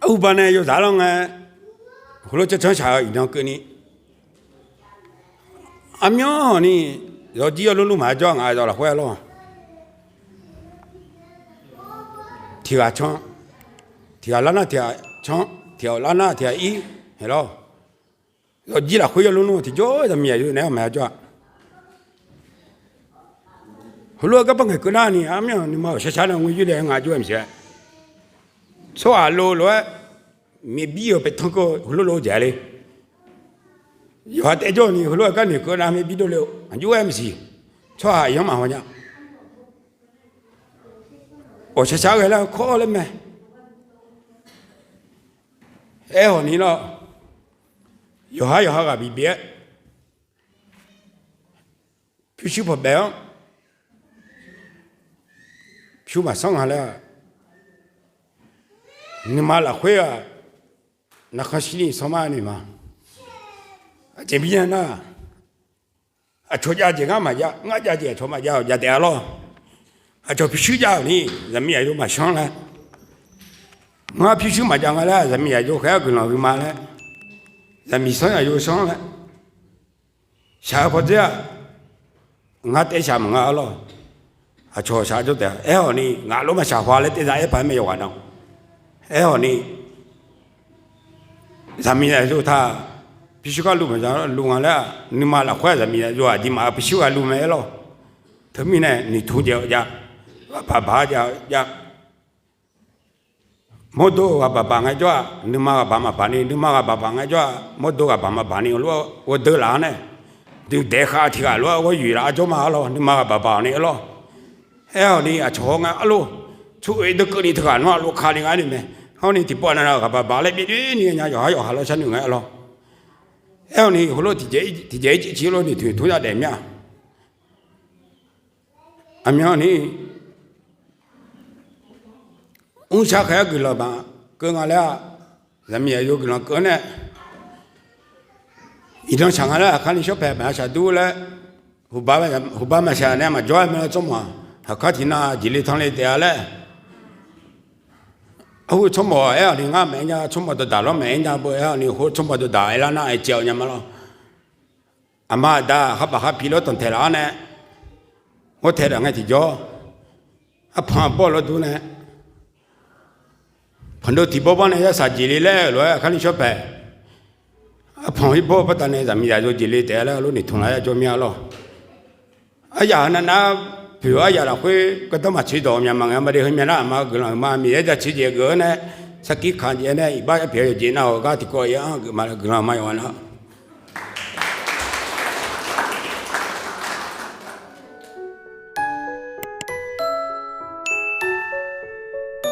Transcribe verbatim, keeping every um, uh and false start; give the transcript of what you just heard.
Arhuba nae yawzaq lar ngae, heulof canr canr shaq-eu iqnan keuvni, armyanr hawq ni, zawqjir yawlmr lmr maqya jawr-a, ngaq-euq zawq lafkhoer-a lawr. Tiq ghaq canr, tiq ghaq lar nar tiq ghaq canr, tiq ghaq lar nar tiq ghaq ir, haeq lawr. Zawqjir lafkhoer yawlmr lmr tiqjawr zaqmiq zaqyo naeq-aer maqya jawr-a. Heulof-aer garbar ngaeqkeuv nar ni, armyanr nuima-euq shar shar nae ngar yur le ngaq jov-aer maqsiq-a. Tsawrhaq lov lof-aer, myav bir-euq paeqtanr keuv heulof lof-eu jeq-a le. Yawqha taef jawr ni heulof-aer gar noeqkeuv nar myav bir dovle-eu aqjox-aer maqsiq. Tsawrhaq yanr maqhaw nya. Ghawqshaq shaq ghae lar kawr laer mae. Aerkhawf ni lawr, yawqhar yawqha ghaq bif bif-aer pyurshuir pawqbaef-anr pyur maqsanr nga laer-aq, nuima lafkhoer-aq, narkhan shirni sanr mar noeq ma. Aqjeq mirnae nar, aqcawq jav jeq ngar maqjav, ngar jav jeq aqcawq maqjav-awq, jav taef-a lawr. Aqcawq pyurshuir jav-euq ni, zaqmiq zaqyo maqsanr laer, ngar pyurshuir maqjav nga laer, zaqmiq zaqyo khaer-aer guiqlanq huiq ma laer, zaqmiq sanr zaqyo sanr laer, shaq-eu pawdzer-aq, ngar taef shaq maqnga-a lawr. Aqcawq shaq jawr taef-a. Aerkhawf ni ngaq lof maqshaq haw laer taef za aer paq-aer mae yawqghaq na. Aerkhawf ni zaqmiq zaqyo taq pyurshuir gar luf maqza luf nga laer-aq, nuima lafkhoer-aq zaqmiq zaqyo aqdirmaf-eu pyurshuir ghaq luf mae-aer lawr. Teumirnae noeqtmq jaev-eu jav, ghaqbaq baq-a jav-eu jav. Mawrdo ghaqbaq baq ngaejawr-aq nuima ghaqbaq maqbaq ni, nuima ghaqbaq baq ngaejawr-aq mawrdo ghaqbaq maqbaq ni, heulof-aer ghawrdeuv laf-awr nae, duqdaeq khav tiq ghaq lof-aer ghawryoeq laf-aer jawr ma-a lawr, nuima ghaqbaq baq-awq ni-aer lawr. Aerkhawf ni aqcawq-awr ngae arlawr, tsawrhaq-eu deuq keuvni teughaq nawr-aq lov ka ni ngar noeq mae. Hawr ni tiqpov nav ghaqbaq baq laer byav doer ni nya yawqhar yawqha lawr sharnoeq ngae-a lawr. Aerkhawf ni heulof tiqjeq-ir tiqjeq-ir civ civ lof noeqtmq tmr yadaef mir-a. Aqmyanni mrshar khaeq-aer guiqlanq baq keuv nga laer-aq, zaqmiq zaqyo guiqlanq keuv-awr nae, iqnan shaq nga laer aqkar ni shawr paeq maqya shaq dur laer, huqba maqshaq nae maqjawr-aer mae-a tsawrmawq-aq, aqkar tiqnan jeqle tanle taef-a laer. Arhu tsawrmawq aer-awq ni ngar maqaer nya, tsawrmawq dawqdaq lawr maqaer nya beu aer-awq ni khoer tsawrmawq dawqdaq aer lar nar aer caev-awq nya ma lawr. Aqma aqda khar baq khar pi lawr tanqtaeq laf-awr nae, ghawrtaeq daq ngae tiqjawr, arpanq arbawr lawr dur nae, panqdov tiq bawr bawr nae yarsaq jeqle laer-euq lof-aer aqkar ni shawr paeq, arpanq ir bawr baqdanae zaqmiq zaqyo jeqle taef-a laer lof noeqtmq laf-aer jawr mir-a lawr. Aryaq heu navnav poeq-eu aryaq lafkhoer gardanr maqtsoeq dawq myaq maqngaeq ma de, heumya nar aqma guiqlanq-euq ma Miqyaer jaceuq jeq geuf-awr nae, sarkir kaq jeq nae iqbax arpoeq-a yawqjeq nav-euq gar tiqkawv ir-anr geuf ma guiqlanq ma yawqghaq na.